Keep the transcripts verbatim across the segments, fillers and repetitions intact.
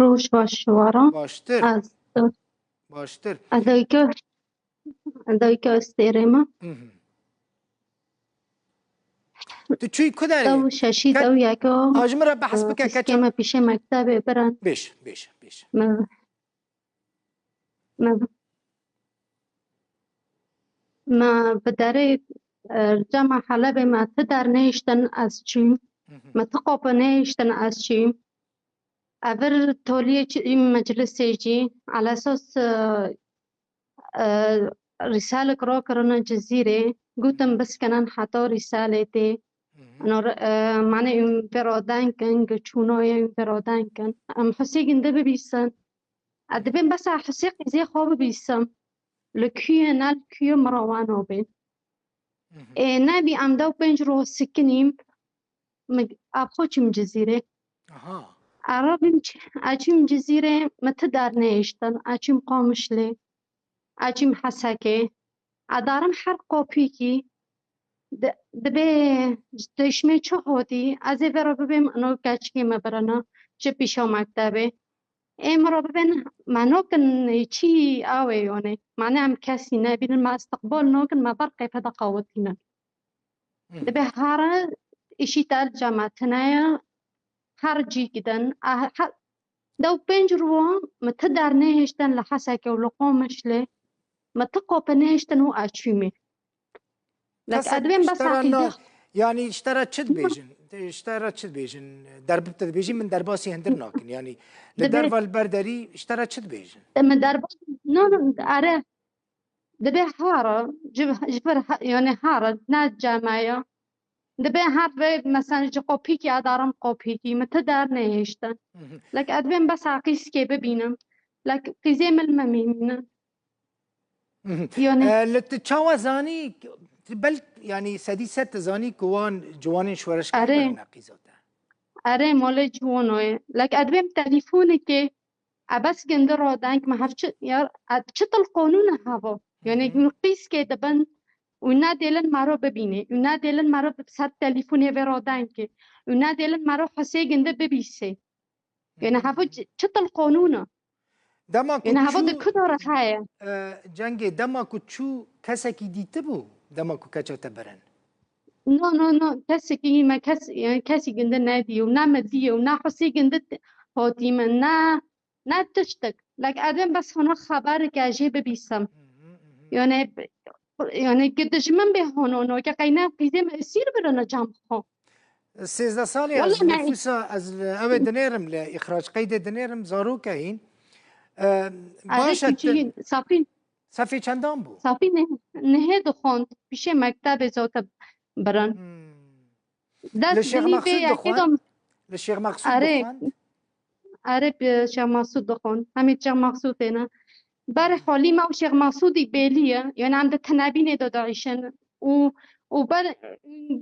Roj baş ji we re. Baştir. Ez, Baştir. ez dayika, ez dayika Estêrê me. Mhm. Tu çûyî ku derê? Dew şeşî, Ke- dew yeka. A ji min re behs e, bike, Qîskê keçe. Me pîşê mektebê birin. Bêj, bêj, bêj. Me, me, me bi derê, e, cema Helebê me ti der nehiştin ez çûyim. Mhm. Me ti qapî nehiştin ez çûyim. Evir toliyê çi-, meclisê jî, elesas, e, e, rîsalik rakirine Cizîrê, gotin biskinin heta rîsalê tê. Mhm. Ino, e, mane ûn vêrodenkin, gi çûnoyê ûn vêrodenkin. Em Husê ginde bibîsin. Ez dibên besa Husê qîzê xwe bibîsim. Li kuyê ne li kuyê min re wano bên. Mhm. Ê, nebî em dew pênc roj sikinîm, min, a xwe çûm Cizîrê. Aha. Erabîm ç-, a çûm Cizîrê, min ti der nehiştin, a çûm Qamişlê, a çûm Hesekê. A darim her qopîkî, di-, dibê dişmê çi hotî, ez ê vê re bibêm, ino keçikê me birina, çi pîşa mektebê. Ê min re bibên, me nokin çî awê yonê. Mane em kesî nebînin, me istiqbal nokin, me ber qêpe de qawitînin. Mhm. Dibê hare îşî te cema tine ye, her cî gidin. A, he-, dew pênc rû min ti der nehêştin li Hesekê û li Qomişlê, min ti qopî nehêştin û a çûmê. Lek Kesek edibên ji bes te re aqîde. na-, yanî ji te re çi dibêjin? Ji te re çi dibêjin? Derbip te dibêjî min derbasî hindir nakin. Yanî li Dibê- derva li ber derî ji te re çi dibêjin? Te min derbas, no, no, are. Dibê hara, ji, ji vir ha-, yani hara, ne cemaya. Dibê her ve, mesela ji qopîkî adarim qopîkî, min ti der nehêştin. Mhm. Lek edibên bes aqîskê bibînim. Lek qîzê min li me mîmînin. Mhm. Yani E, li tu çawa zanî, tu bel, yanî sedî sed tu zanî ku wan ciwanên şoreşgerî Erê. birine qîza te? Erê, molê ciwanoyê. Lek edibêm telîfonekê, e bes gindi rodeng, me hev çi, ya, e, çi til qonûne havo. Yani Mhm. qîskê dibin, û nedêlin mero bibînê, û nedêlin mero bi ser telîfonê vê rodengê, û nedêlin mero Husê gindi bibîsê. Yani havo çi, çi til qonûne. Dema ku Yani havo çû, di ku dore heye. e, Cengê, dema ku çû kesekî dîtibû, dema ku keça te birin? No, no, no. Kesekî me kes, yani kesî gindi nedî û ne me dî û ne Husê gindi t-, hotî min, ne, ne tiştik. Lek edin bes hona xebereke jê bibîsim. Mhm, mhm. Yani, yani ki dijmin bê hono, no, ke qeyne qîzê me esîr birine cam xo. Sêzdeh salê Wala ez li me- nifûsa, ez li, ew ê dinêrim, li îxrac qeydê dinêrim, zaroke hîn. E, Erê baş e, küçüğün, Safî, sefê çendan bû? Safî ne, nehê dixwend, pişê mektebê zote birin. Hmm. Dest Li Şêx dilî Mexsûd vê yekê dixwend? dom. Li Şêx Mexsûd Erê. dixwend? Erê, bi Şêx Mexsûd dixwend. Hemî Şêx Mexsûd têne. Berê Halî me û Şêx Mexsûdî bêlî ye. Yani em di tenebînê de diîşin. Û, û ber,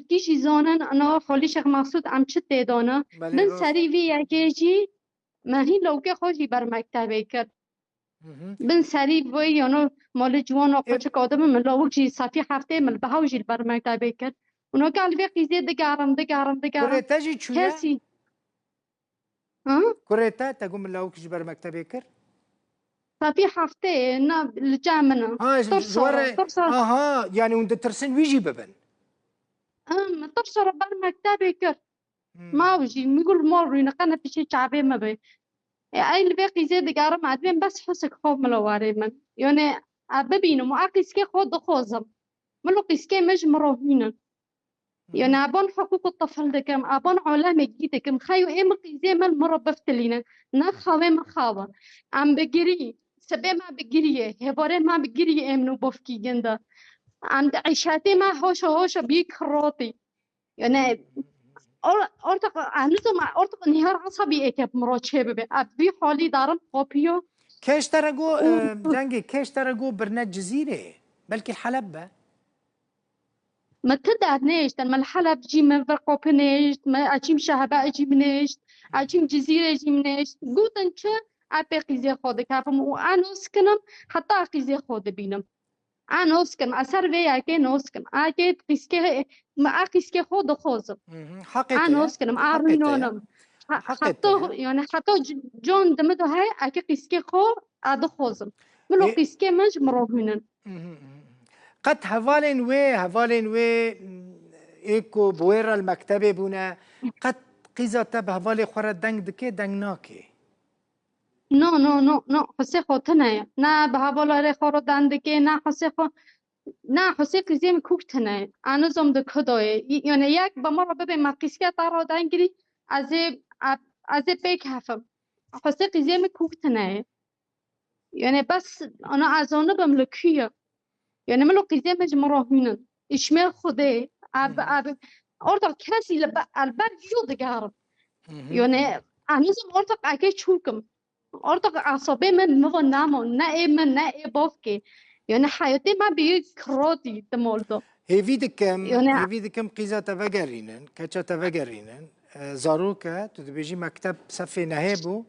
kî jî zanin, ana Halî Şêx Mexsûd em çi tê dane. Belê, Bin rast. serî vê yekê jî me hîn lawikê xwe jî ber mektebê kir. Hı hı. Bin serî vê yano malê ciwan û Ê- qeçik adibin, min lawik jî sefî heftê min bi hew jî li ber mektebê kir. Û noka li vê qîzê digerim, digerim, digerim. Kurê te jî çûye? Kesî. Ha? Kurê te, te got min lawik ji ber mektebê kir? Sefî heftê, na li cem min e. Ha, ji, Tirsa ji we re, re, tirsa re. Aha, yani hûn ditirsin wî jî bibin. Em, tirsa re ber mektebê kir. Hmm. Ma û jî, min got, mal rûyne, qene pişê çavê me be. E, ey li vê qîzê digerim, ez dibêm bes hisik xwe milo warê min. Yani, e, bibînim û e qîskê xwe dixwazim. Milo qîskê me ji min re hîn in. Yani, e, ban hiqûq û tifil dikim, e, ban alemê gî dikim. Xeyo ê min qîzê me li min re biftilîne. Ne xawê min xawe. Em bi girî, sibê me bi girî ye, hêvarê me bi girî ye, em nû bofkî ginde. Em di îşetê me hoşa hoşa bî kirotî. Yani, or-, ortak, e, nizam, e, ortak nihar asabî êke bi min re çê bibe. E, vî halî darim qopiyo. Kêş te re got, Û e, Cengê, kêş te re got birine Cizîrê. Belkî Heleb be. Me ti der nehêştin. Me li Heleb jî me vir qopî nehêşt, me eçîm Şehebe eçîm nehêşt, eçîm Cizîrê jî min nehêşt. Gotin çi? E pê qîzê xwe dikevim û e nos kinim, heta qîzê xwe dibînim. A nos kim, a ser vê yekê nos kim. A kê qîskê, me a qîskê xwe dixwazim. Hı hı. Heqê A te ye. nos kinim, a Heqê te ye. rûnonim. He-, Heqê te heta, ye. Yani heta c-, can di min de heye, eke qîskê xwe ez dixwazim. Min lo Ê- qîskê min ji min re hûnin. Mhm, mhm. Qet hevalên wê, hevalên wê ê ku bi wê re li mektebê bûne, qet qîza te bi hevalê xwe re deng dike, deng nake? No, no, no, no. Xwesê xwe tune ye. Ne bi hevalarê xwe re deng dike, ne xwesê xwe, ne xwesê qîzê min kûk tune ye. Enizom di ku da ye. Y-, yani yek bi min re bibe me qîskê te re deng kirî, ez ê, ez ê pêk hefim. Xwesê qîzê min kûk tune ye. Yani bes ana ez zanibim li kû ye. Yani min lo qîzê min ji min re hûnin. Îşmê Xwedê, ev, Mhm. ev, orada kesî li be-, el ber vîyo digerim. Mhm. Yani ez nizim orada eke çûkim. Orada asabê min mi va nema, ne ê min, ne ê bavkê. Yani heyatê me bi yek kiradî di mal de. Hêvî dikim, Yani hêvî dikim qîza te vegerînin, keça te vegerînin. E, zarok e, tu dibêjî mekteb sefê nehê bû.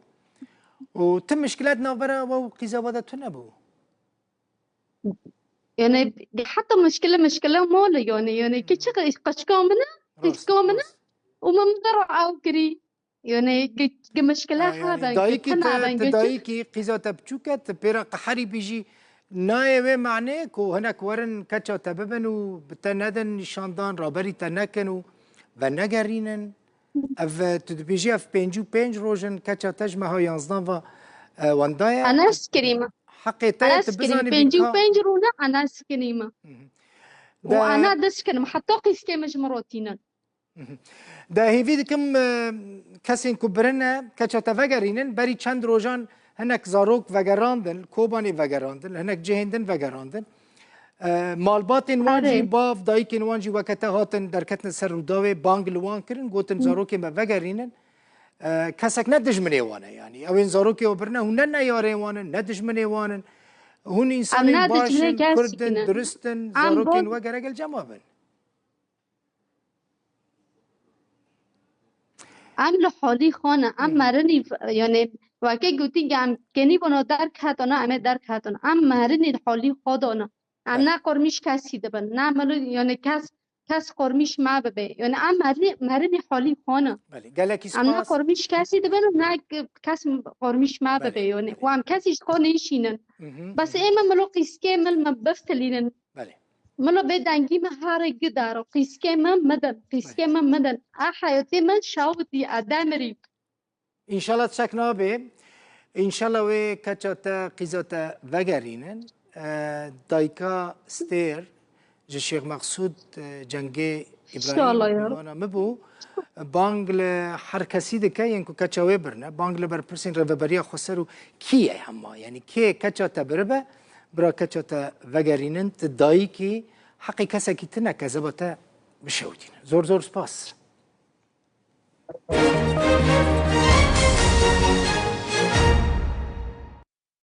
Û ti mişkilet navbera we û qîza we de tune bû. Yani heta mişkile, mişkile mol e yani. Yani ki çi qeçka min e, Rast, qîska min e rast. û min min de re ew kirî. Yani gi, gi mişkile Ha, yani heben, gi dayikî tena te, heben, ti gi çi dayikî qîza te biçûk e, ti pê re qeherî bî jî nayê wê manê ku hinek werin keça te bibin û bi te nedin nîşandan, raberî te nekin û venegerînin. Ev, e, tu dibêjî ev pêncî û pênc roj in keça te ji meha yanzdan ve, e, wenda ye. Ana skirî me. Heqê te ye, Ana tu skirî me. bizanî bî Pêncî û ka- pênc rûne ana skirî me. Hı hı. Û De- ana diskirim. Heta qîskê min ji min rotînin. Hı hı. De hêvî dikim, e, kesên ku birine, keça te vegerînin, berî çend rojan hinek zarok vegerandin, Kobanê vegerandin, hinek cihên din vegerandin. E, malbatên wan Erê. jî, bav, dayikên wan jî weke te hatin derketin ser Rûdawê, bang li wan kirin, gotin, Hı. zarokên me vegerînin. E, kesek ne dijminê wan e, yanî. Ew ên zarokê we birine, hûn ne neyarên wan in, ne dijminê wan in. Hûn Em insanên ne baş dijminê in, kes Kurd in, in. durist in, Em zarokên bo- we gerek li cem we bin. Em li holî xwe ne, em Hı hı. merinî, yani, weke gotî, em kenî bûna derketana, em ê derketana. Em merinî li holî xwe de ne. Em Belê. ne qormîş kesî dibin, ne milo, yani, kes, kes qormîş me bibe. Yani, em merinî, merinî holî xwe ne. Belê, gelekî Em ne spas. qormîş kesî dibin û ne ke-, kes qormîş me Belê, bibe, yani. belê. Û em kesî ji xwe nêşînin. Hı hı, Bes hı hı. ê min milo qîskê min, min biftilînin. Belê. Milo bê dengî me here gidar, qîskê me midin, qîskê Belê. me midin. A heyatê me şawitî, a demirî. Înşallah çek nabe. Înşallah wê keça te, qîza te vegerînin. E, dayika Stêr ji Şêx Meqsûd, e, cengê Îbrahîm Înşallah ya. mîmana min bû. Bang li her kesî dike yên ku keça wê birine. Bang li berpirsên Rêveberiya Xweser û kî ye hema? Yanî kê keça te biribe, bira keça te vegerînin, ti dayikî, heqê kesekî tune kezeba te bişewitîne. Zor zor spas.